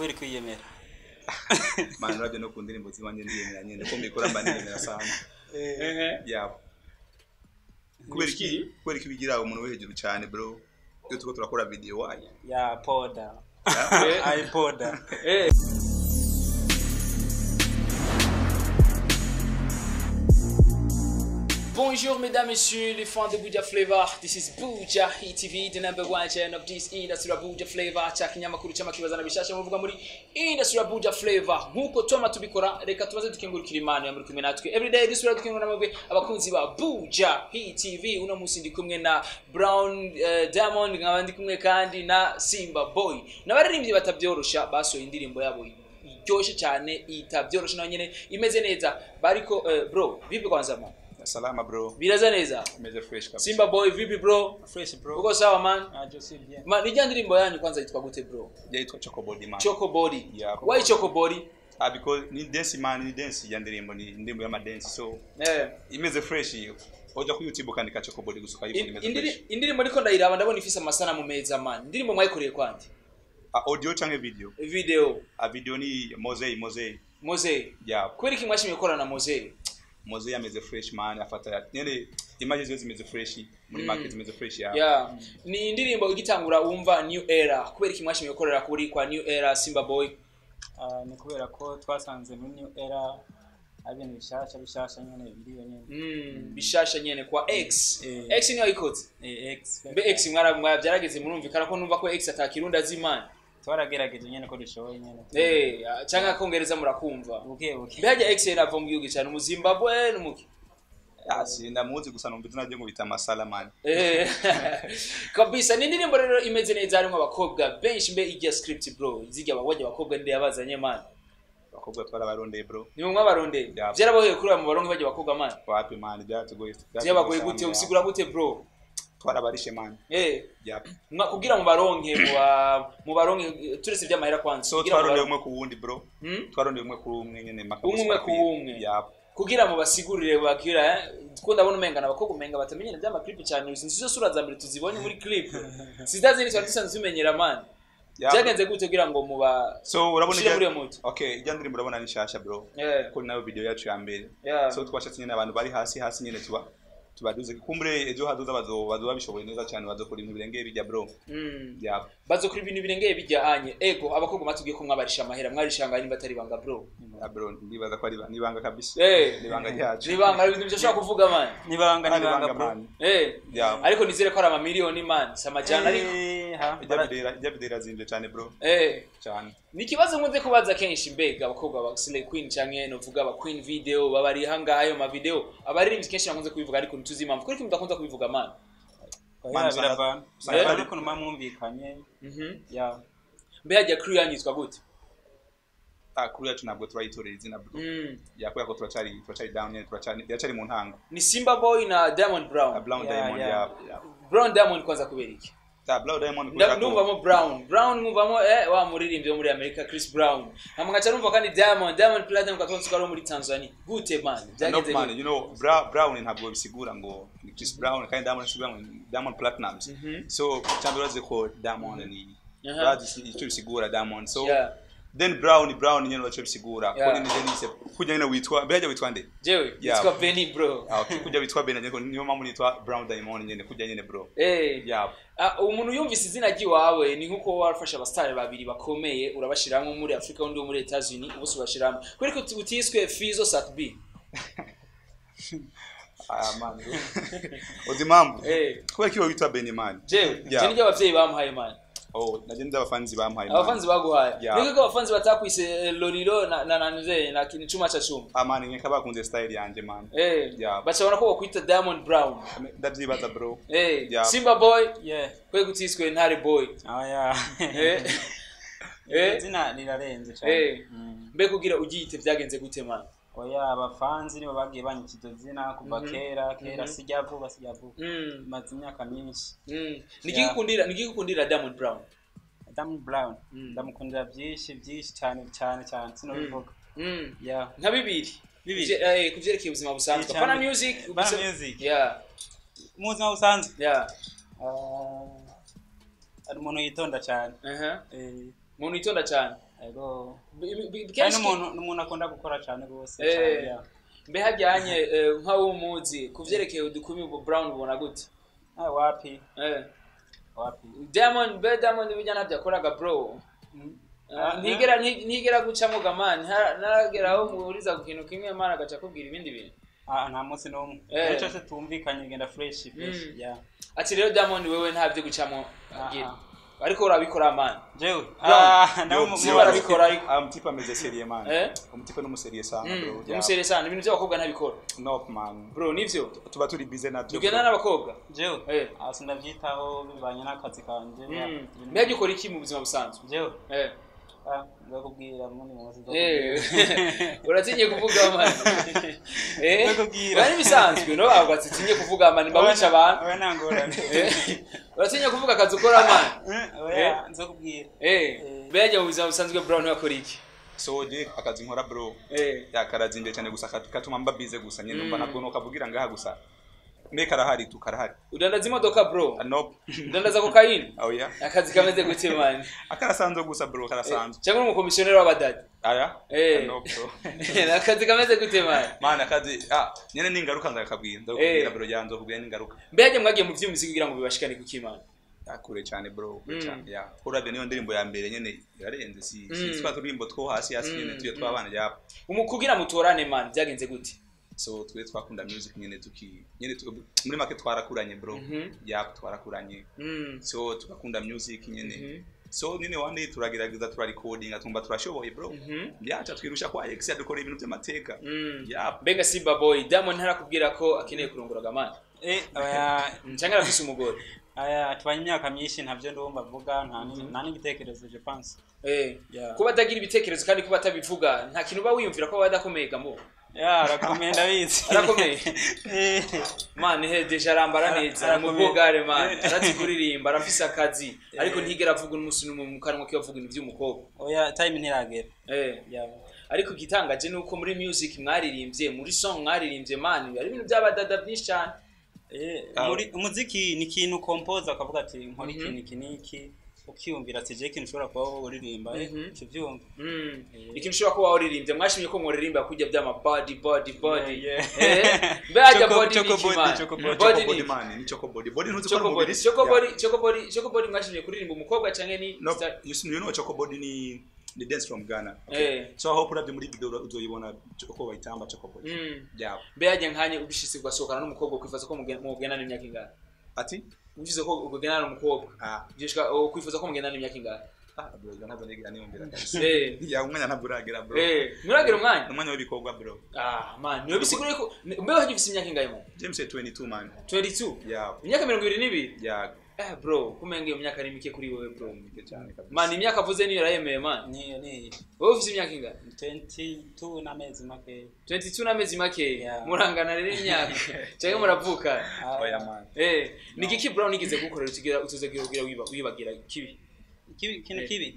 Kweli kwiyemera. Man, urabye no ku ndirimbo ziwanje ndiyemera nyene ko mbikora mba niyemera sana. Yeah. Kubera iki bigira umuntu wo hejuru cyane, bro? Iyo turiko turakora video waye. Ya poda. Ai poda. Bonjour mesdames, messieurs, les fans de Buja Flavor. This is Buja TV, the number one channel of this industry Buja Flavor. Cha kinyamakuru cy'amakibazana bishasha muvuga muri industry Buja Flavor. Nkuko twama tubikora, reka tubaze dukengurukira Imana ya muri kumwe natwe. Every day dusubira dukengura namwe abakunzi ba Buja TV. Uno munsi ndi kumwe na Brown Diamond, nkaba ndi kumwe kandi na Simba Boy. N'abaririmbyi batabyorosha basohoye indirimbo yabo iryoshe cyane, itabyorosha nayo nyene imeze neza. Bariko bro, vipi kwanza man? Salama, bro. Biraza neza. Meze fresh kabisa. Simba Boy, vipi bro? Fresh, bro. Uko sawa, man? Ah, je suis bien. Man, ijya ndirimbo yanyu kwanza yitwa gute, bro? Yitwa Choco Body, man. Choco Body. Yeah. Why Choco Body? Ah, because ni dance, man, ni dance ya ndirimbo, ni indirimbo y'ama dance, so imeze fresh iyo. Oja ku YouTube ukandika Choco Body gusuka yipo, imeze fresh. Indirimbo ndiko ndayiraba, ndabona ifise amasanamu meza, man. Indirimbo mwayikoreye kwandi? Ah, audio canke video? Video. Ah, video ni Mosey Mosey. Mose. Yeah. Kubera iki mwashimye gukorana na Mose? Mosey ameze fresh, man, afata nyene image zose zimeze fresh muri market, zimeze fresh ya. Yeah. Ni indirimbo igitangura wumva New Era. Kubera iki mwashimye gukorera kuri kwa New Era, Simba Boy? Ah, ni kubera ko twasanze muri New Era ari ibintu bishasha bishasha nyene biriyo nyene. Bishasha nyene kwa X. Eh. X niyo ayikoze. Eh, X. Mbe X mwara byarageze murumvikana ko numva ko X atakirundi azimana? Twaragerageje nyene ko dushoboye nyene. Eh, cyangwa akongereza murakumva. Buke buke. Mbega X yarava mu gihugu cyane mu Zimbabwe n'umuki? Ah, si ndamuzi gusa numva izina rye ngo bita Masala, man. Eh, kabisa ni indirimbo rero imeze neza, harimo abakobwa benshi. Mbe ijya script, bro, zijya ababonye abakobwa ndi yabazanye, man? Abakobwa twarabarondeye, bro. Ni mwe mwabarondeye? Yeah. Byaraboheye kuri mu baronke bajya abakobwa, man? Wapi, man, byatugoye. Byabagoye gute? Usigura gute, bro? Twarabarishe, man. Yeah. Kugira mu baronke mu baronke turetse by'amahera kwanza. So kugira mu twarondeye umwe ku wundi, bro. Twarondeye umwe kuri umwe nyene maka. Umwe umwe ku umwe. Yeah. Kugira mu basigurire bakira ko ndabona umenga n'abakobwa umenga batamenyana by'ama clip cyane. Izi nizo sura za mbere tuzibonye muri clip, sidazi ni twari dusanzwe tumenyera, man. Yeah. Byagenze gute kugira ngo muba So urabona ushire muri iyo moto? Okay, ijya ndirimbo urabona ni nshasha, bro. Ko nayo video yacu ya mbere. So twashatse nyene abantu bari hasi hasi nyene tuba tubaduze, kumbure ejo hazoza bazoba bishoboye neza cyane, bazokora ibintu birengeye bijya, bro. Yeah. Bazokora ibintu birengeye bijyanye. Ego, abakobwa matubwiye ko mwabarisha amahera, mwarisha nimba atari banga, bro? Yeah, bro, ndibaza ko ari nibanga kabisa. Nibanga ryacu. Nibanga ibintu byashobora kuvuga, man? Nibanga, Ari nibanga, ibanga, bro. man. Yeah. Ariko nizere ko ari amamiliyoni, man, si amajana ariko. Eh, ha. Ijya video irazimbye cyane, bro. Cyane. Ni ikibazo nkunze kubaza kenshi: mbega abakobwa ba Slay Queen canke novuga aba Queen video babari hangahe ayo ma video? Abaririmbyi kenshi bakunze kubivuga ariko ntituzi impamvu. Kuko mudakunze kubivuga, man? Oya, Man, biravana. usanga Biravana ukuntu muba mwumvikanye. Ya. Mbe hajya crew yanyu yitwa gute? Ah, kuri yacu ntabwo turayitorera izina, bro. Ya, kubera ko turacari down nyene, turacari biracari mu ntango. Ni Simba Boy na Diamond Brown? Ah, Brown Yeah, Diamond. yeah. Yeah. Brown Diamond kwanza kubera iki? Ah, Brown Diamond kubera ko Ndumvamo Brown Brown, nkumvamo wa muririmbyi wo muri Amerika Chris Brown, hama ngaca numva kandi Diamond, Diamond Platinum katwa ko ari muri Tanzania. Gute, man? Byagenze No, man, gute? you know, Brown ntabwo bisigura ngo ni Chris Brown, kandi Diamond bisigura ngo ni Diamond Platnumz. So cyangwa urazi ko Diamond ni urazi icyo bisigura Diamond. So then Brown Brown nyene uraco bisigura. Ko ni Denise kujya nyene witwa mbega witwa nde? Jewe Yeah. yitwa Benny, bro. Ah, okay, kujya witwa Ben nyene, niyo mpamvu nitwa Brown Diamond nyene kujya nyene, bro. Yeah. Ah, umuntu yumvise izina ry'iwawe ni nkuko warafashe abasitari babiri bakomeye urabashiramwo muri Afrika, undi wo muri Etats Unis, bose ubashiramwo. Kubera ko utiswe Fizo Sat B? Ah, man. Uzi impamvu? Kubera ko witwa Ben, man. Jewe Yeah. je niryo abavyeyi bamuhaye, man. Oh, naje nzi abafanzi bamuhaye, man. Abafanzi baguhaye? Yeah. Niko ko abafanzi batakwise Lolilo na nze na chuma cha chuma? Ah, man, nkeka bakunze style yanje, man. Yeah. Baca babona ko bakwita Diamond Brown. Ndavyibaza, bro. Yeah. Simba Boy, Yeah. kwe kutiswe Ntare Boy? Oya. Izina rirarenze cyane. Mbe kugira ugiyite byagenze gute, man? Oya, abafanzi nibo bagiye banyita iryo zina kuva kera kera, sijya vuba sijya vuba. Maze imyaka myinshi. Niki gukundira Diamond Brown? Diamond Brown ndamukundira byinshi byinshi cyane cyane cyane, sinobivuga. Yeah. Nka bibiri. Bibiri. Kuvyerekeye ubuzima busanzwe. Icya Pana mbere. music. Pana music. Yeah. Mu buzima busanzwe. Yeah. Ah, ari umuntu yitonda cyane. Umuntu yitonda cyane. Ego. Bi- Kandi kenshi n'umuntu akunda gukora cyane rwose Eh. cyane, yeah. Mbe hajyanye nkawe umuzi kuvyerekeye udukumi ubu Brown ubona gute? Ah, wapi wapi. Diamond, be Diamond bijya ntabyo akoraga bro. Ntigera ntigera gucamo gamani naragera aho muhuriza ku kintu kimwe man agaca akubwira ibindi bintu. Ah, nta munsi n'umwe. Eh. Iyo cyose tumvikanye genda fresh fresh, yeah. Ati rero Diamond wewe ntabyo gucamo Ah, agira ah. ariko urabikora man. Jewe Brown. ah nawe Yo, si barabikora ariko. Ah, mtipe ameze seriye man. Eh? Umutipe n'umuseriye sana bro. Yeah. Umusere sana ibintu by'abakobwa ntabikora. Nope man. Bro nivyo Tuba turi busy nabyo. tugenda n'abakobwa. Jewe Eh. ah sindabyitaho bivanye n'akazi kanje, yeah. Mbega ukora iki mu buzima busanzwe? Jewe ah nzakubwira mundi munsi nzakubwira. Uratinye kuvuga man. Ndakubwira. Bari bisanzwe no ahubwo atitinye kuvuga man mba wica abantu. Oya, nta ngorane. Uratinye kuvuga akazi ukora man. Oya, nzakubwira. Mbega mu buzima busanzwe Brown wakora iki? So je akazi nkora bro. Yakarazimbye cyane gusa katuma mba busy gusa nyine numva ntabwo nokavugira ngaha gusa. Me karahari tu karahari. Udandaza imodoka bro? Ah, nope. Udandaza kokayini? Oh yeah. Akazi kameze gute man? Akarasanzwe gusa bro, karasanzwe. Cyangwa uri umukomisiyoneri w'abadadi? Aya? Eh. Ah, nope bro. Akazi kameze gute man? Mana akazi ah nyene ningaruka ndakabwira ndakubwira bro ya nzokubwira ningaruka. Mbega mwagiye mu vy'umuziki kugira ngo bibashikane kuki man? Ah, kure cyane bro, kure cyane, yeah. Urabye niyo ndirimbo ya mbere nyene irarenze si si twa turirimbo two hasi hasi nyene tuyo twabana ya. Kugira mutorane man byagenze gute? So twe twakunda music nyene tuki nyene muri make twarakuranye bro. Ya twarakuranye. So tugakunda music nyene. So nyene one day turagerageza turarecordinga tumva turashoboye bro. Yaca twirusha kwa Alex yadukora ibintu by'amateka. Ya. Mbega Simba Boy Diamond ntarakubwira ko akeneye kurongora gamani? Oya. Cyangwa arafise umugore? Aya tubanye imyaka myinshi ntabyo ndumva avuga nta n'igitekerezo je pense. Yeah. Kuba atagira ibitekerezo kandi kuba atabivuga nta kintu uba wiyumvira ko aba adakomeye gamo? Yeah, arakomeye ndabizi. Arakomeye? Eh. Man he deja arambara neza Arakomeye. umubogare man arazi kuririmba arafise akazi ariko ntigera avuga umunsi n'umwe mu kanwa kiwe avuga ibintu by'umukobwa. Oya, time ntiragera. Yeah. Ariko igitangaje ni uko muri music mwaririmbye muri song mwaririmbye man ari ibintu by'abadada byinshi cyane. Muri umuziki ni ikintu compose akavuga ati nkora iki niki niki ukiyumvira ati je ikintu ushobora kuba wowe uririmba uca ubyumva. Ikintu ushobora kuba waririmbye mwashimye ko mwaririmba kujya by'ama body body body. Yeah, yeah. Mbe hajya Choco- body choco ni iki body, man? choco body. Body Choco body ni man ni choco body. Body ntuzi ko choco ari body umubiri. choco body choco body choco body mwashimye kuririmba umukobwa canke ni No, you see, you know choco body ni dance from Ghana. So I hope urabye muri video uzoyibona uko bayitamba choco body. Yeah. Mbe hajya nkanye ubishitse ugasohokana n'umukobwa ukwifuza ko mugendana imyaka ingahe? Ati? Ubishitse ko ugendana n'umukobwa Ah, ugishika ukwifuza ko mugendana imyaka ingahe? ah bro, ntabwo nigira niyumvira kabisa. Ya umwanya ntabwo uragera bro. Nturagera umwanya? Umwanya w'ibikorwa bro. Ah man niwe bisigura ko mbe hajya ufise imyaka ingahe man? James 22 man. 22? Yeah. Imyaka 22? Yeah. Bro kumenga iyo myaka ari mike kuri wewe bro. Mike cyane kabisa. Man imyaka avuze niyo yarayemeye man. Ni Wowe ufise imyaka ingahe? 22 n'amezi make. 22 n'amezi make. Yeah. Murangana rero imyaka cyangwa muravuka? Oya man. Ni iki Brown igeze gukorera utugira utuzagira ugira wibagira kibi? Kibi ikintu kibi?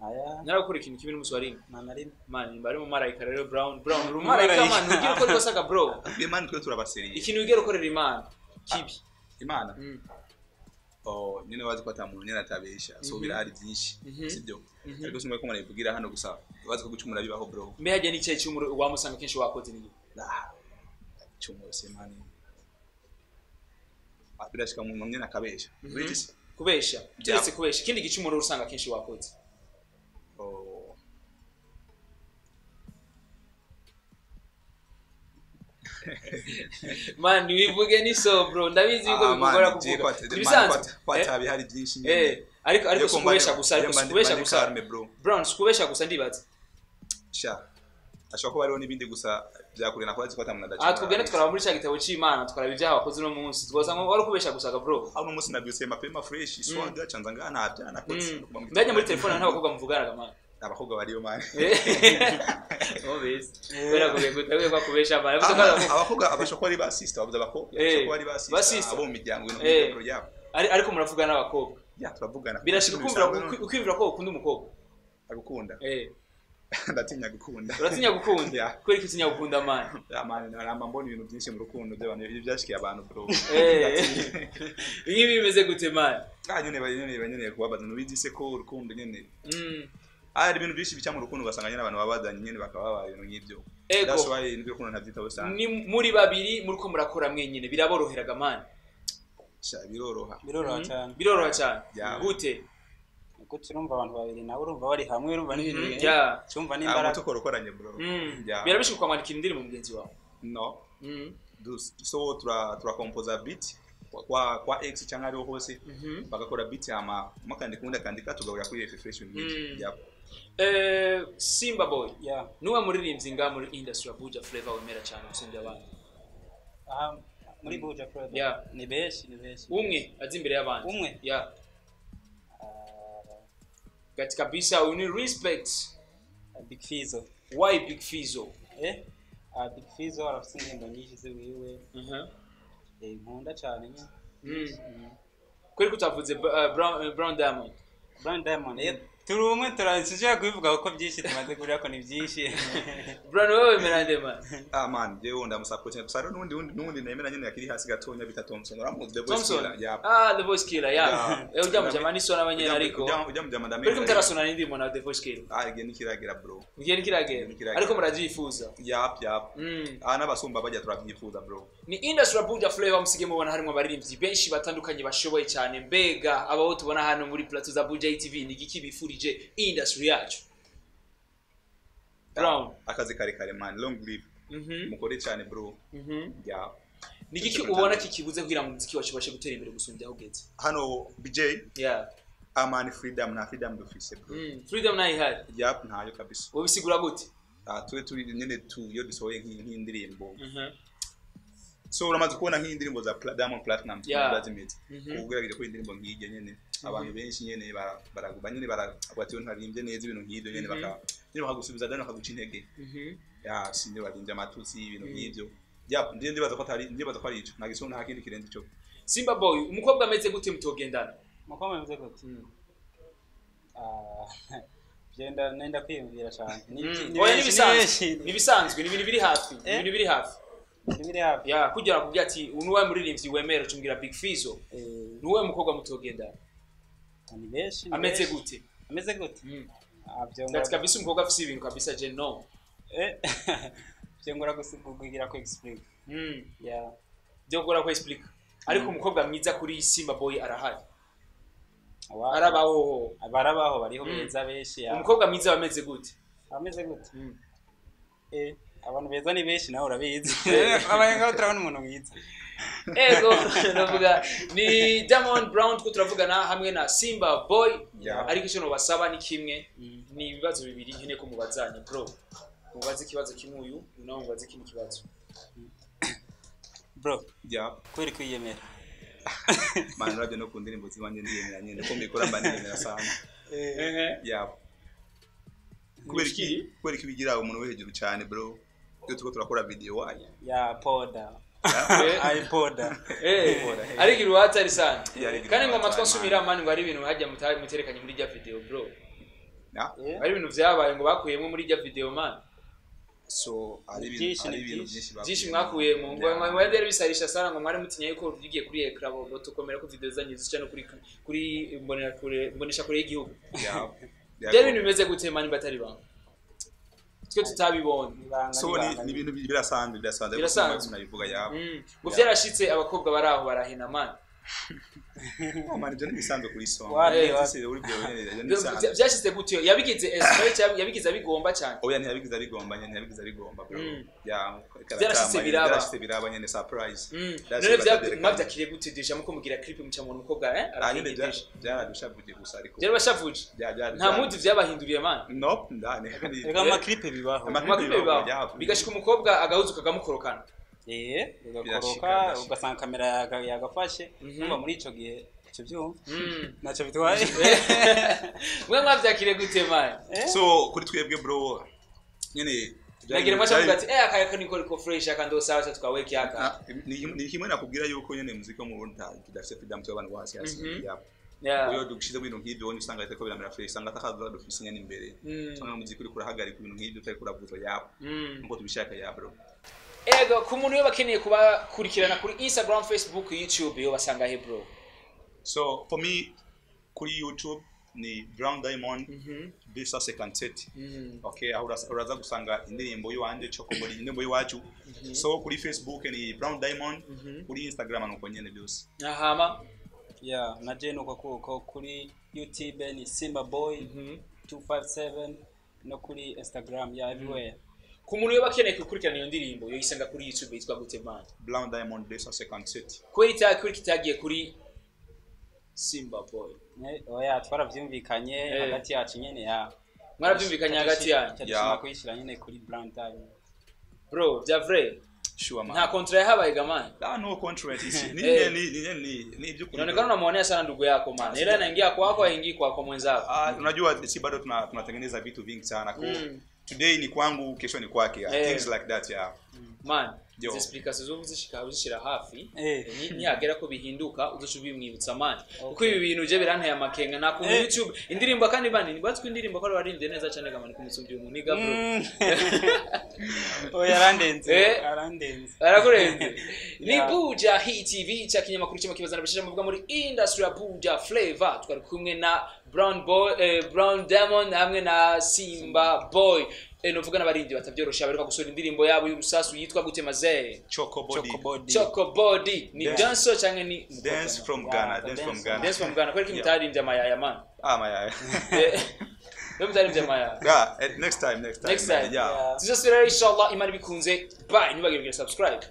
Aya Narakora ikintu kibi n'umunsi wa rimwe. nta na rimwe. Man bari mu marayika rero Brown uri umumarayika man ugira uko rwose bro. Imana twe turabaseriye. Ikintu wigera ukorera Imana kibi. Imana. Oh, nyine wazi ko ata muntu nyine atabesha. So birahari byinshi. Sibyo? Ariko simwe ko murabivugira hano gusa. Wazi ko gucumura bibaho bro. Mbe hajya n'icyayi cy'umuro wamusanga kenshi wakoze ni Ah. Cumura se man. Ah, birashika mu nyine akabesha. Urizi se? Kubesha. Turetse kubesha ikindi gicumuro usanga kenshi wakoze. Oh. Man wivuge ni so bro ndabizi yuko bikugora kuvuga. Ibisanzwe. Kwatabi hari byinshi nyine. Ariko sikubesha gusa ariko sikubesha gusa. Brown sikubesha gusa ndibaza. Sha. Ashobora kuba hariho n'ibindi gusa byakure nakwazi ko atamuna Aha twugende twaraba muri cya gitabo c'Imana twaraba ibyaha wakoze uno munsi twosanga wari ukubesha gusa ga bro. Aho uno munsi nabyutse mapema fresh swag canza ngaha nta byana nakoze. Mbega muri telefone nta bakobwa muvuganaga man. Abakobwa bariyo man. Obese. Bera kuge kwa kubesha man. Abakobwa abashobora ari ba sister bavuze abakobwa abashobora ari ba sister abo mu miryango ino yabo. Ariko muravugana n'abakobwa. Ya turavugana. Birashika kumvira ukwivira ko ukunda umukobwa. Agukunda. Ndatinya gukunda. Uratinya gukunda? Kubera iki utinya gukunda man? Ya man, naramba mbona ibintu byinshi mu rukundo by'abantu byashikiye abantu bro. Ibi bimeze gute man? Ah nyene bari nyene kubabaza nubizi se ko urukundo nyene. Hari ibintu byinshi bica mu rukundo, ugasanga nyine abantu babazanye nyine bakaba babaye ibintu nk'ibyo. Ego. That's why ibintu by'urukundo ntabyitaho cyane. Ni muri babiri muriko murakora mwenyine, biraboroheraga man? Sha, biroroha. Biroroha cyane. Biroroha cyane. Yeah. Gute? Kuko turumva abantu babiri nawe urumva bari hamwe, urumva n'ibintu Yeah. cyumva Ah, n'imbaraga. mutukorokoranye bro. Yeah. Birabishika kwandikira indirimbo mugenzi wawe? No. So turakompoza beat kwa X cyangwa ariho hose, bagakora beat, hama makandika, undi akandika, tugahurira kuri refresh ibintu nk'ibyo. Yep. Simba Boy, Yeah. nuwe muririmbyi nga muri industry ya Buja Flavor wemera cyane gusumbya abandi? Aha muri Buja Flavor? Yeah. Ni benshi, ni benshi. Umwe azi imbere y'abandi. Umwe? Yeah. Ah, gati kabisa we need respect. Big Fizzo. Why Big Fizzo? Eh, Big Fizzo arafite indirimbo nyinshi ziwiwe, nkunda cyane nyine. Kweri kutavuze Brown Diamond? Brown Diamond, turi umwe, turashobora kubivuga kuko byinshi tumaze kurira ko ni byinshi. Brown, wewe wemera nde man? Ah man, jewe ndamusupport gusa. Hariho n'uwundi nemera nyine akiri hasi gatonya bita Thompson. Uramuzi, The Voice Thompson? Killer. Yeah. Ah, The Voice Killer, yeah. Yeah. Ujya mu jamani sona abanyene, ariko Ujya mu jama kweri ndamenya. mutarasona n'indirimbo na The Voice Killer? Ah, igihe nikiragera bro. Igihe nikiragera? Nikiragera. Ariko muravyifuza? Yap. Ah, n'abasumba bajya turabyifuza bro. Ni industry ya Buja Flavor musige mubona harimo abaririmbyi benshi batandukanye bashoboye cyane. Mbega abaho tubona hano muri plateau za Buja TV, ni igiki bifurije industry yacu, Brown? Akazi karekare man, long live. Mukore cyane bro. Yeah. Ni igiki ubona kikibuze kugira ngo umuziki wacu ubashe gutera imbere gusumbya aho ugeze? Hano BJ, amani freedom, nta freedom dufise bro. Freedom nayo ihari? Yap, ntayo kabisa. Wobisigura gute? Ah, twe turi nyine tu iyo dusohoye nk'indirimbo, so uramaze kubona nk'indirimbo za Diamond Platnumz ziba zimeze, ugerageje ko indirimbo nk'ijya nyine abantu benshi nyine baraguba nyine baravuga ati ntarimbye neza, ibintu nk'ibyo nyine baka nyine bakagusubiza dani, bakaguca intege. Ya, sinzi, barimbye amatutsi, ibintu nk'ibyo. Ya, ndiye ndibaza ko atari, ndibaza ko ari ico, nta gisumba, nta kindi kirenze ico. Simba Boy, umukobwa ameze gute mutogendana? Umukobwa ameze gute? Ah, byenda nenda kwiyumvira cyane. Ni Oya, benshi, nibisanzwe. benshi. Nibisanzwe, ni ibintu biri hafi, ni Eh? ibintu biri hafi. Ni biri hafi. Ya, kugira kubwira ati unuwe muririmbyi wemera, ucumbwira Big Fizzo. Nuwe mukobwa mutogendana? Ni benshi, ni Ameze benshi. gute? Ameze gute? Ah, byongora. Ati kabisa umukobwa afise ibintu kabisa, je no. Byongora kugira ko explain. Yeah. Byo gukora ko explique, ariko umukobwa mwiza kuri Simba Boy arahari? Arabaho? Barabaho, bariho, beza benshi ya. Umukobwa mwiza bameze gute? Ameze gute? Abantu beza ni benshi, nawe urabizi. Abaye ngaho turabona umuntu mwiza. Ego, navuga ni Diamond Brown two turavugana hamwe na Simba Boy. Ariko icyo nobasaba ni kimwe, ni ibibazo bibiri nkeneye ko mubazanya bro. Mubaze ikibazo kimwe uyu, uyu nawe mubaze ikindi kibazo. Bro, Yeah. kubera kwiyemera? Man, urabye no ku ndirimbo ziwanjye ndiyemera nyine ko mbikora, mba niyemera sana. Yeah. Kubera iki? Kubera iki bigira umuntu wo hejuru cyane bro, iyo turiko turakora video waye? Ya poda. Eh. Ipoda. Ariko iruhate ari sana. Yeah, ariko Kandi ngo iruhate amatwi ari asumira man, ngo ari ibintu hajya muterekanye muri rya video bro. Yeah. Ari ibintu vyabaye ngo bakuyemo muri rya video man. So ari ibintu Byinshi, ari ni ibintu byinshi. byinshi Byinshi bakuyemo. mwakuyemo ngo Yeah. ngo mwari bisarisha sana, ngo mwari mutinya yuko bigiye kuri écran bo tukomera ko video zanyu zica no kuri mbonera kure, mbonesha kure y'igihugu. Yeah. Byari ibintu bimeze gute man, batari banga twe tutabibonye? Ibanga. So ni N'ibanga. ni ibintu birasanzwe, birasanzwe. Birasanzwe. Nabivuga yabo. Ngo vyarashitse abakobwa bari aho barahina man? Oh man, ibyo ni ibisanzwe kuri song. Wapi, wapi. Sisi uri byo nyine, ibyo ni ibisanzwe. Vyashitse gute? Yabigize exprès cyangwa yabigize abigomba cyane? Oya, ntiyabigize abigomba nyine, ntiyabigize abigomba bro. Ya. Vyarashitse biraba. Byarashitse biraba nyine, surprise. None mwavyakiriye gute déjà muko mugira clip muca mu mukobwa Ah, nyine arahiga déjà? byaradushavuje gusa, ariko Byarabashavuje? Nta mudi vyabahinduriye man? Nope, ndane. Reka, amaklipe bibaho. Amaklipe bibaho, bigashika umukobwa agahuzu kagamukorokana. Bigakoroka. Birashika, birashika. Ugasanga kamera yagafashe. Numva muri ico gihe ico byumva ntacyo bitwaye. Mwe mwavyakiriye gute man? So kuri twebwe bro nyine Nagira mwacha muvuga ati akaya niko riko fresh, aka ndo sawa twaweke aka. Ah, ni kimwe nakubwira yuko nyene muziki wo mu Burundi tudafise freedom, tuba abantu bo hasi hasi. Yeah. Iyo dushize ibintu nk'ibyo wonye usanga ariko biramera fresh, usanga atakaza dufise nyene imbere. Usanga umuziki uriko urahagarika ibintu nk'ibyo, utariko uravuzwa yabo nkuko tubishaka ya bro. Ego, ku muntu iyo bakeneye kubakurikirana kuri Instagram, Facebook, YouTube, yo basanga he bro? So for me, kuri YouTube ni Brown Diamond 257. Okay, aho uraza gusanga indirimbo yiwanje Chocobody, indirimbo y'iwacu. So kuri Facebook ni Brown Diamond, kuri Instagram nuko nyene byose. Ahama. Yeah, na je nuko kuko kuri YouTube ni Simba Boy 257 no kuri Instagram, yeah, everywhere. Ku muntu yoba akeneye gukurikirana iyo ndirimbo yoyisanga kuri YouTube yitwa gute man? Brown Diamond 257. Kubera itaha kuri kitagiye kuri Simba Boy. Oya, twaravyumvikanye hagati yacu nyene ya. Mwaravyumvikanye hagati yanyu. Cyadushinga kuyishira nyene kuri Brown Diamond. Bro, bya vrai. Sure man. Nta kontra yahabaye ga man. Ah, no contract isi. Ni ni iby'ukuri. Inaonekana unamuonea sana ndugu yako man. Ila anaingia kwako haingii kwako mwenzako. Ah, unajua si bado tunatengeneza vitu vingi sana. Kwa today ni kwangu, kesho ni kwake. Things like that, yeah. Man, Yo. izi explications zo uzishika uzishira hafi. Niyagera ko bihinduka uzoca ubimwibutsa man. Kuko ibi bintu je biranteye amakenga na ku YouTube indirimbo kandi bani nibatswe indirimbo ko baririmbye neza cyane ga man kumusumbya umuniga bro. Oya, arandenze. Arandenze. Arakurenze. Ni Buja Hit TV cha kinyamakuru cy'ama kibazana bishasha muvuga muri industry ya Buja Flavor. Twari kumwe na Brown Boy, Brown Diamond hamwe na Simba Boy. Novuga n'abarindi batavyorosha baruka gusohora indirimbo yabo y'urusasu yitwa gute mazee? Chocobody. Chocobody. Ni dance canke ni Dance from Ghana, dance from Ghana. Dance from Ghana. Kweli kimutarimbye amayaya man. Ah, mayaya. Wewe mutarimbye amayaya. Yeah, next time. Next time. Yeah. Tuzosubira inshallah Imana bikunze. Bye, ntibagire subscribe.